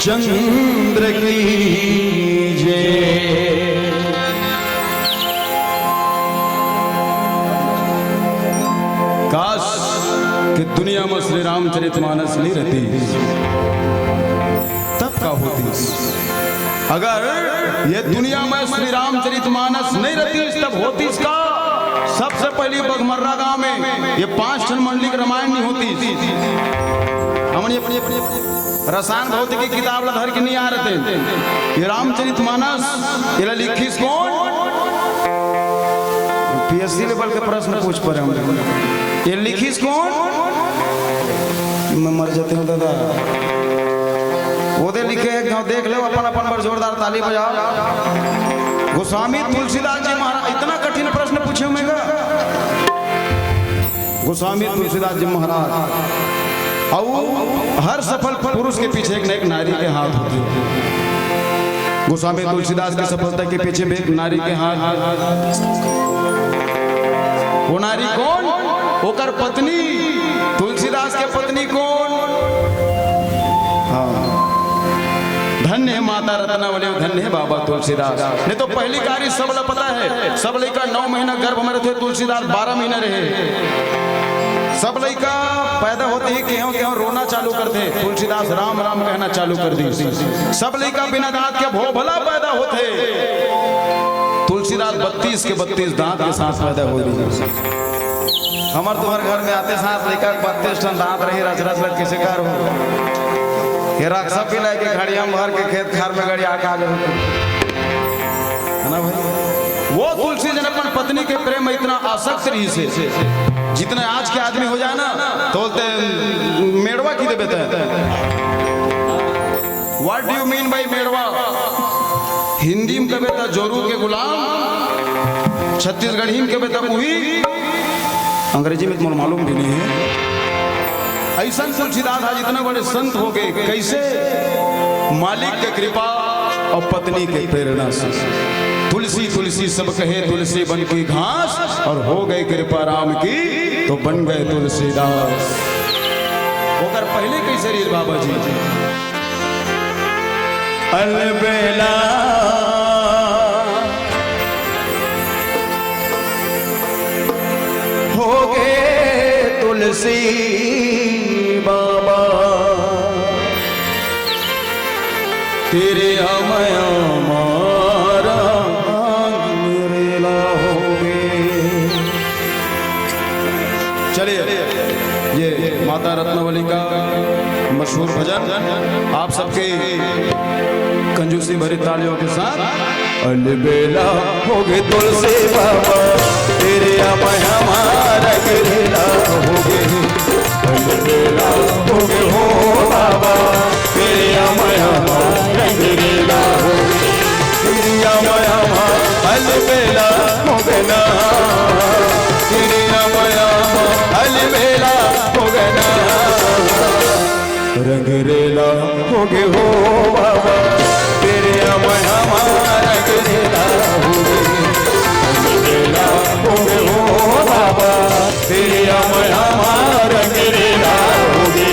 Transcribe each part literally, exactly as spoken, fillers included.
चंद्र की जय। काश कि दुनिया में श्री रामचरित मानस नहीं रहती, तब का होती? अगर ये दुनिया में श्री रामचरित मानस नहीं रहती, तब होती इसका सबसे पहली बघमर्रा गांव में ये पांच ठन मंडली की रामायण नहीं होती। हमनी अपनी, अपनी, अपनी रसायन भौतिकी किताब ला धर के नहीं आ रहते। ये रामचरित मानस, ये ला लिखिस कौन? पीएससी लेवल के प्रश्न पूछ पड़े हम। ये लिखिस कौन? मैं मर जाते हूँ दादा। वो दे लिखे हैं, गाँव देख लो, अपन अपन पर जोरदार ताली बजाओ। गोस्वामी तुलसीदास जी महाराज, इतना कठिन प्रश्न पूछे हुए का? गोस्वामी तुलसीदास जी महाराज। और हर सफल पुरुष के पीछे एक न एक नारी के हाथ होते हैं। गोस्वामी तुलसीदास की सफलता के पीछे भी एक नारी के हाथ। वो नारी कौन? ओकर पत्नी। तुलसीदास के पत्नी कौन? हाँ। धन्य है माता रत्नावली, धन्य है बाबा तुलसीदास। नहीं तो पहली कारी सब ला पता है, सब लइका नौ महीना गर्भ में रहते, तुलसीदास बारह महीना रहे। सब लइका पैदा होते ही केहों केहों रोना चालू करते, तुलसीदास राम राम कहना चालू कर दी। सब लइका बिना दांत के भोभला पैदा होते, तुलसीदास बत्तीस के बत्तीस दांत के साथ पैदा हो गई। हमर तुम्हर घर में आते साथ लइका के बत्तीस ठन दांत रही, रच रच रच किसे कर हो। ये रख सब भी लेके घड़िया में भर के खेत खार में गड़िया के आ जाओ। है ना भाई? वो तुलसी जन अपन पत्नी के प्रेम में इतना आसक्त रहिसे, जितना आज के आदमी हो जाए ना, तो बोलते मेड़वा की देवे ते। What do you mean by मेड़वा? Hindi में कबे त जोरू के गुलाम, छत्तीसगढ़ी में कबे त उही, अंग्रेजी में तो मोर मालूम भी नहीं है। ऐसा तुलसीदास आज इतना बड़े संत हो गए, कैसे? मालिक के कृपा और पत्नी के प्रेरणा से। तुलसी तुलसी सब कहे, तुलसी बन की घास, और हो गए कृपा राम की, तो बन गए तुलसीदास। ओकर पहले कैसे रहिस बाबा जी? अलबेला हो गे तुलसी बाबा, तेरे अमय अमारा अंगरेला हो गे। चलिए, ये माता रत्नावली का मशहूर भजन आप सबके कंजूसी भरी तालियों के साथ। अलबेला हो गे तुलसी बाबा, तेरे अमय अमारा अंगरेला हो गे। अलबेला हो गे हो बाबा, तेरे अमय अमारा अंगरेला हो गे। तेरे अमय अमारा अलबेला हो गे ना, तेरे अमय अमारा अलबेला हो गे ना। रंगरेला हो गे हो बाबा, तेरे अमय अमारा रंगरेला हो गे। रंगरेला हो गे हो बाबा, तेरे अमय अमारा रंगरेला हो गे।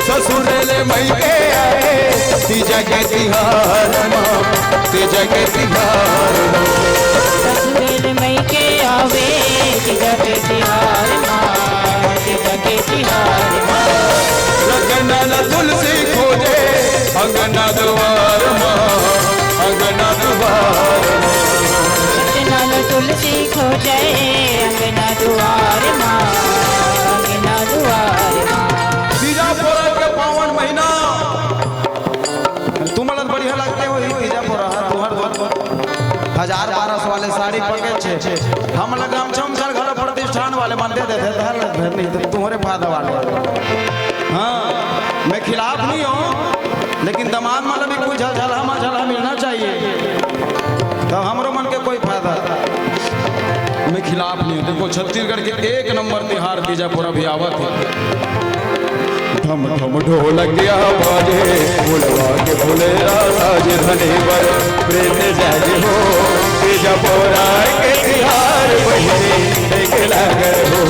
ससुर ले मइके आए, तीजा के तिहार मा, तीजा के तिहार मा। ससुर ले मइके आवे, तीजा के तिहार मा, तीजा के तिहार मा। रंगना ला तुलसी खोजे, अंगना दुआर मा, अंगना दुआर मा। रंगना ला तुलसी खोजे, अंगना दुआर मा, अंगना दुआर मा। तीजा पोरा के पावन महीना, तुमन ला बढ़िया लगथे हो, ई तीजा पोरा ह, तुंहर दो हजार बारह सौ वाले साड़ी पके छे, हम ला गमछा उमछा घलो प्रतिष्ठान वाले मन दे देथे, धर ले, धर नहीं तो तुंहरे फायदा वाले। हाँ, मैं खिलाफ नहीं हूँ, लेकिन दमाद मन ला भी कोई झल-, झलहा मझलहा मिलना चाहिए, तब हमरो मन के कोई फायदा। मैं खिलाफ नहीं हूँ। देखो, छत्तीसगढ़ के एक नंबर तिहार तीजा पोरा भी आवत हे। ढम ढम ढोलकिया बाजे, फुलवा के फुलेरा साजे, धनी बर प्रीत जागे हो। तीजा पोरा के तिहार बहिनी एक लागे हो,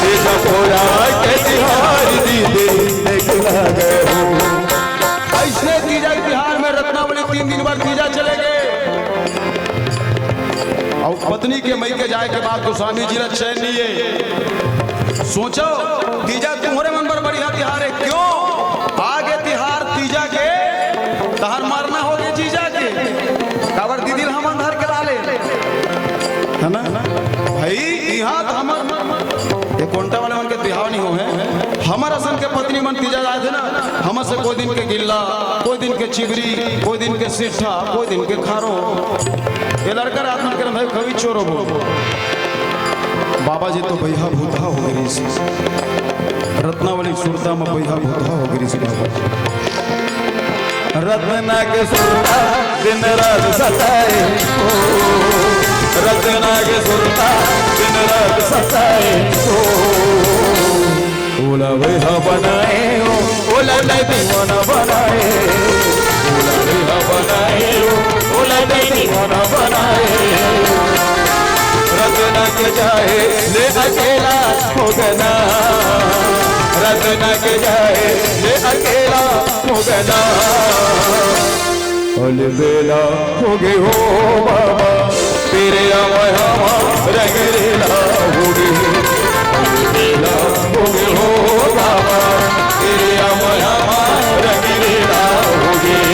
तीजा पोरा के तिहार दीदी एक लागे हो। अइसने तीजा के तिहार में रत्नावली तीन दिन बर तीजा चले गे। अउ पत्नी के मइके जाए के बाद गोस्वामी जी ला चैन नइ हे। सोचव, तीजा तुम्हरे मन बर बढ़िया तिहार हे। क्यों? आगे तिहार तीजा के तहर मरना होगे जीजा के। काबर दीदी ला हमन धर के लाने, हे ना? भाई, इहाँ त हमर ये कोंटा वाले मन के बिहाव नइ होहे। हमर असन के पत्नी मन तीजा जाथे ना, हमर से कोई दिन के गिल्ला, कोई दिन के चिबरी, कोई दिन के सिट्ठा, कोई दिन के खारो। ये लड़का रात मन के रंधई खवी चोरो बोल। बाबा जी तो बइहा भूतहा हो गे रिहिस। रत्नावली सुरता म बइहा भूतहा हो गे रिहिस बाबा जी। रत्ना के सुरता दिन रात सताए हो, रत्ना के सुरता दिन रात सताए हो। ओला बइहा बनाए हो, ओला मैं दीवाना बनाए, ओला बइहा बनाए हो, ओला मैं दीवाना बनाए। रत्ना के जाए ले अकेला हो गे ना, रत्ना के जाए ले अकेला हो गे ना। अलबेला हो गे हो बाबा, तेरे आवा आवा रंगरेला हो गे। अलबेला हो गे हो बाबा, तेरे आवा आवा रंगरेला हो गे।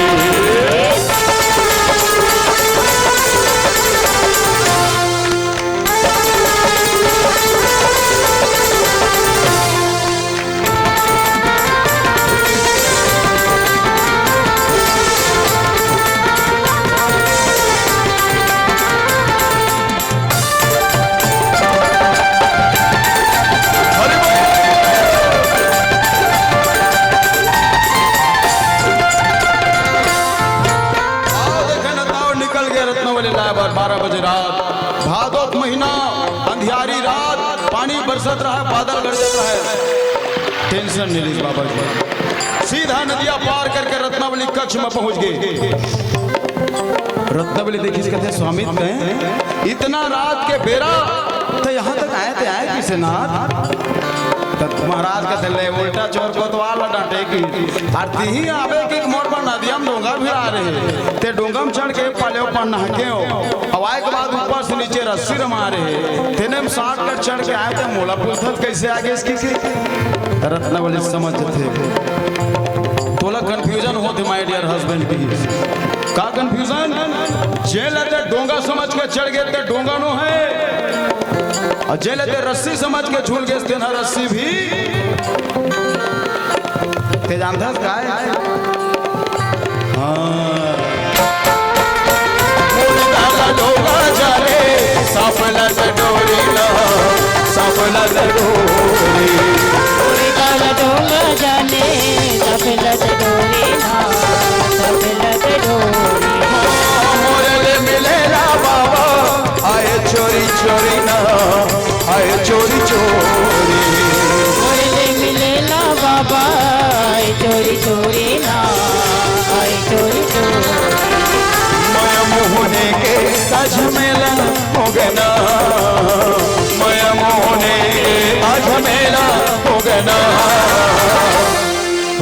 आओ देखे न, ताव निकल गे रत्नावली लाए बर बारह बजे रात। भादो के महीना, अंधियारी रात, पानी बरसत रहा, बादल गरजत रहा। टेंशन नइ लिस बाबा जी, सीधा नदिया पार करके रत्नावली कक्ष में पहुंच गे। रत्नावली देखिस, कथे, "स्वामी, तैं इतना रात के बेरा त यहाँ तक आए, ते आए कइसे नाथ?" त महाराज कथे, "ले, उल्टा चोर कोतवाल ला डांटे कि, अउ तिही आबे कि मोर बर नदिया म डोंगा भिड़ा रहे, ते डोंगा म चढ़ के पलेव पन नहके हो, अउ आए के बाद ऊपर से नीचे रस्सी रमा रहे, तेने म shortcut चढ़ के आए, ते मोला पूछथस कइसे आ गेस कि?" रत्नावली समझ जथे, तोला confusion होथे, my dear husband, की का confusion? जेला ते डोंगा समझ के चढ़ गे, ते डोंगा नो हे, अउ जेला ते रस्सी समझ के झूल गेस, तेन ह रस्सी भी। ते जानथस काय? हाँ। मुर्गा ला डोंगा जाने, सांप ला त डोरी ना, सांप ला त डोरी। मुर्गा ला डोंगा जाने, सांप ला त डोरी ना, सांप ला त डोरी। मोर ले मिलेला बाबा, आए चोरी चोरी ना, आए चोरी चोरी। मोर ले मिलेला बाबा, आए चोरी चोरी ना, आए चोरी चोरी। मया मोहने के का झमेला हो गे ना, मया मोहने के का झमेला हो गे ना।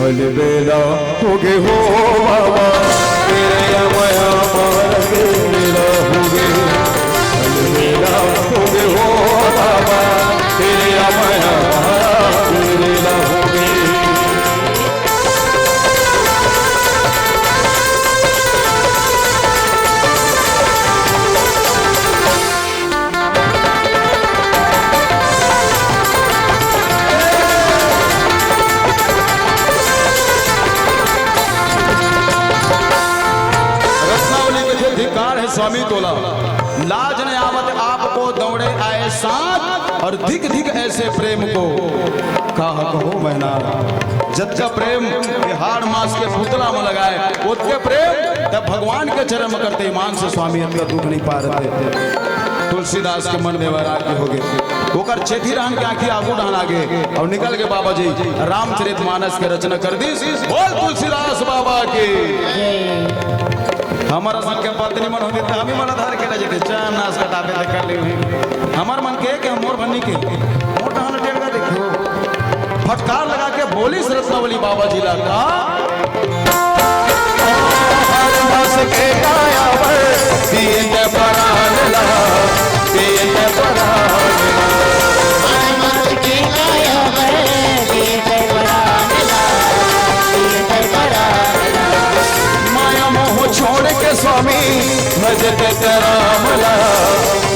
अलबेला हो गे हो बाबा, तेरे या मया मार बेला हो गे। अलबेला हो गे हो बाबा, तेरे या मया मार बेला हो गे। रत्नावली कथे, धिक्कार हे स्वामी तोला, लाज नइ आवत आपको दौड़े आए साथ, अउ धिक धिक अइसे प्रेम को। का कहो मैना, जतका प्रेम ये हाड़ मांस के पुतला म लगाए, ओतके प्रेम त भगवान के चरण म करते। ईमान से स्वामी, अतका दुख नइ पारत हे। तुलसीदास के मन में वैराग्य हो गए। ओकर छेदी डहन के आँखी आगू डहन आ गे अउ निकल के बाबा जी रामचरित मानस के रचना कर दिस। बोल तुलसीदास बाबा की। हमर असन के पत्नी मन होती त हमी मन धर के ले जेते, चान नास कटाबे त कर ले। हमर मन के, के मोर बनी के, मोर डहन टेढ़ के देखो। फटकार लगा के बोलिस रत्नावली बाबा जी ला का। हर मास के काया बर दिए ते परान ला, दिए ते परान ला। हर मास के काया बर दिए ते परान ला, दिए ते परान ला। माया मोह छोड़ के स्वामी भज ते राम ला,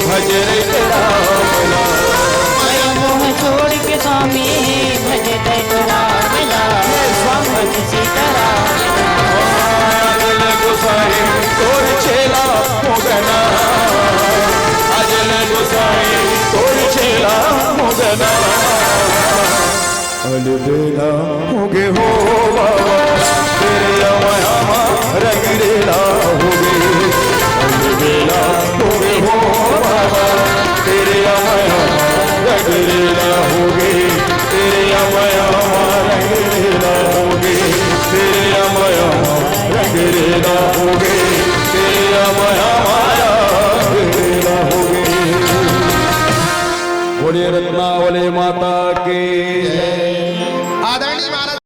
भज रे राम ला। माया मोह छोड़ के स्वामी भज ते राम ला, भज सीताराम ला। अजल गोसाई तोर चेला हो गे ना, अजल गोसाई तोर चेला हो गे ना। अलबेला हो गे हो बाबा, तेरे आमा आमा रंग रेला हो गे। अलबेला हो गे हो बाबा, तेरे आमा आमा रंग रेला हो गे। तेरे आमा आमा रंग रेला हो गे। तेरे आमा आमा रंग रेला हो गे। तेरे आमा आमा रंग रेला हो गे। बोलिए रत्नावली माता की।